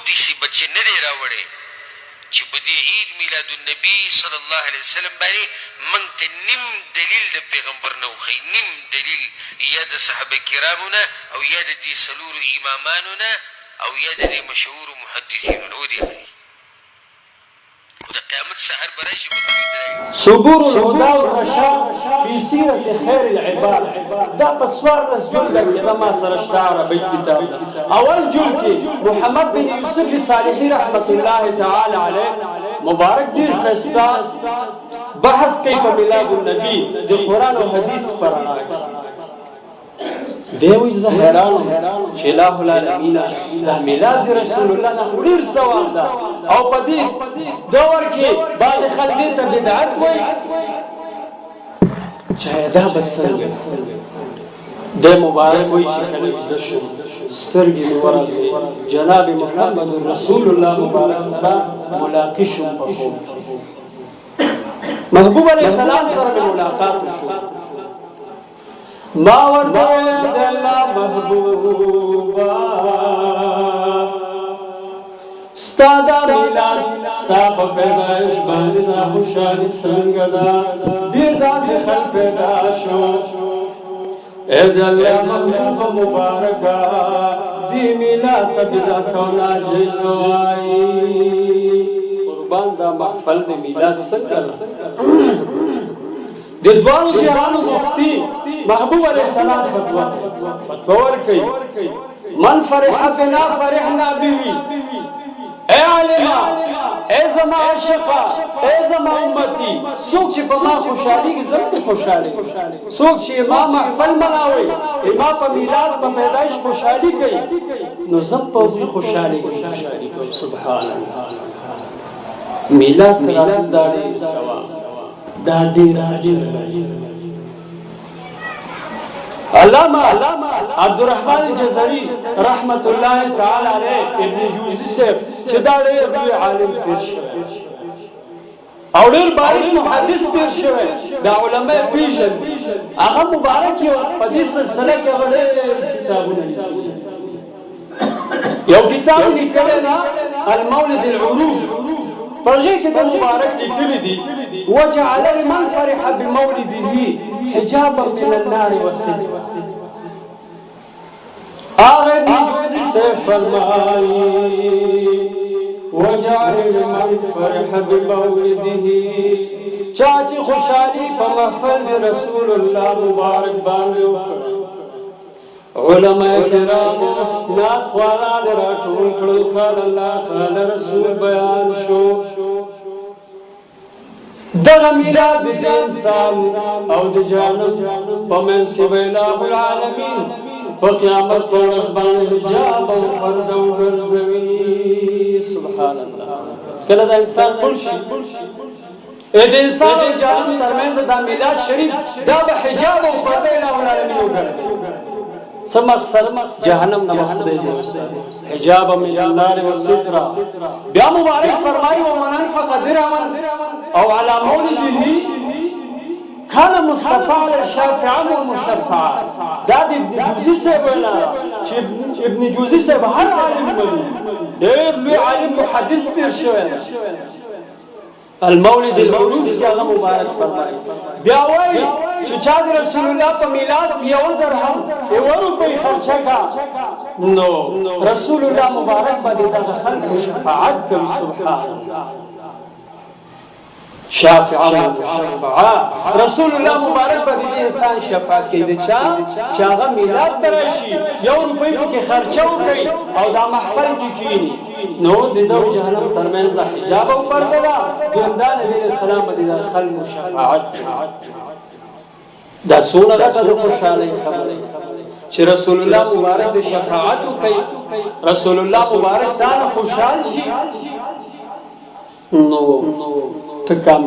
داسې بچی نه دی راوړی چې په دې عید میلاد النبي صلی الله علیه وسلم باندې موږ ته نیم دلیل د پیغمبر نه وښیي، نیم دلیل یا د صحابه کرامو نه او یا د دې څلورو امامانو نه او یا د دې مشهورو محدثینو نه ودې ښیي. خو د قیامت سحر به راشي په دوی دلایل. صبور الهدی والرشاد فی سیرة خیر العباد دا په 14 جلده کې ده، ما سره شته عربی کتاب ده. اول جلد کې محمد بن یوسف صالحی رحمت الله تعالی علیه مبارک ډیر ښایسته بحث کوي په میلاد النبی د قرآن او حدیث په رڼا کې. دی وایي زه حیران وم چې الٰه العالمین دا میلاد د رسول الله نه خو ډېر ثواب ده او په دې دور کې بعضې خلک دې ته بدعت وایي چې دا به څنګه؟ دی مبارک وایي چې کله ویده شوم سترګې مې ورغلې، جناب محمد رسول الله مبارک سره ملاقي شوم، په خوب محبوب علیه السلام سره مې ملاقات وشو. ما ورته ویل د الله محبوبا ستا دا میلاد، ستا په پیدایش باندې دا خوشحالي څنګه ده؟ ډېر داسې خلک پیدا شو. ای د الله محبوب مبارکه، دې میلاد ته بدعت او ناجایز وایي. قربان دا محفل د میلاد څنګه ده؟ د دواړو جهانو مفتی محبوب علیه السلام فتوا فتوا ورکوي، من فرح بنا فرحنا به. اے عالمه، اے زما عاشقه، اے زما امتی، څوک چې په ما خوشحالېږي زه پرې خوشحالېږم. څوک چې ما محفل مناوي، ما په میلاد په پیدایش خوشحالي کوي، نو زه په هغوی خوشحالېږم، خوشحالي کوم. سبحان الله، میلاد ته راتلل دا ډېر ثواب، دا ډیر اجر لري. علامه عبدالرحمن جزري رحمت الله تعالی علیه، ابن جوزی صاحب چې دا ډېر لوی عالم تیر شوی او ډېر باریک محدث تیر شوی، دا علما پیژن، هغه مبارک یو په دې سلسله کې هغه ډېر کتابونه لیکلي. یو کتاب لیکلی ده المولد العروف، په هغې کې د مبارک لیکلي دي، وجعل لمن فرح بمولده حجابا من النار والسجن. هغه ابن جوزي صاحب فرمایي، وجعل لمن فرح بمولده، چا چې خوشحالي په محفل رسول الله مبارک باندې وکړه، علماء کرامو نعت خوانان راټول کړل، قال الله قال رسول بیان شو، دغه میلاد د انسان او د جهنم په منځ کې به الٰه العالمین په قیامت په ورځ باندې حجاب او پرده وګرځوي. سبحان الله، کله دا انسان مړ شي، د انسان او جهنم ترمنځ دا میلاد شریف دا به حجاب او پرده الٰه العالمین وګرځي. څه مقصد؟ جهنم نه خدای دې وساتي، حجاب من النار والستر. بیا مبارک فرمایي، ومن انفق درهما او على مولده کان مصطفی علی شافعا و مشفعا. دا د ابن جوزی صاحب وینا چې ابن جوزی صاحب هر عالم مني، ډېر لوی عالم محدث تیر شوی. المولد العروف کې هغه مبارک فرمایي، بیا وایي چې چا د رسول الله په میلاد کې یو درهم، یوه روپۍ خرچه کا، نو رسول الله مبارک به دغه خلکو شفاعت کوي. سبحان الله، شافعا مشفعا، رسول الله مبارک به دې انسان شفاعت کوي د چا چې هغه میلاد ته راشي، یو روپۍ پکې خرچه وکړي او دا محفل کې کښېني، نو د ده او جهنم ترمنځ حجاب او پرده ده. دویم دا نبي علیه السلام به د خلکو شفاعت کوي. دا څونه غټه د خوشحالۍ خبره چې رسول الله مبارک د شفاعت وکړي، رسول الله مبارک تا نه خوشحال شي، نو ته کامیاب.